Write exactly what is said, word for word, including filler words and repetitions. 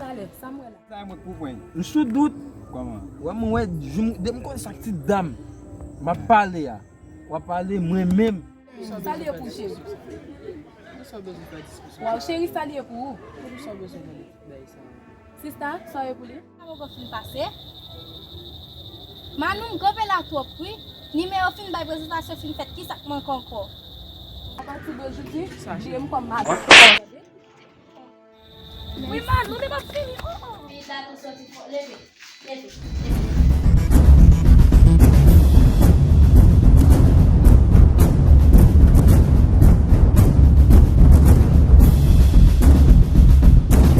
Talè, sa m wè la. Sa e mwen k pou pran. M sou dout. Kòman? Wè mwen wè jou m- depi m konn sa ti dam m ap pale a. W ap pale mwen menm. Sa li ye pou ou, cheri? Poukisa w bezwen fè diskisyon? Waw, cheri, sa li ye pou ou? Poukisa w bezwen fè bagay sa? Sista, sa ye pou li? Sa poko fin pase. Manou, m kanpe la twòp wi. Nimewo fin bay, prezantasyon fin fèt, kisa k manke ankò? Apati de jodi, bliye m kòm madanm. Wi, Manou, men m ap fini. Oh, oh. Fi, dat ou soti fò. Leve. Leve.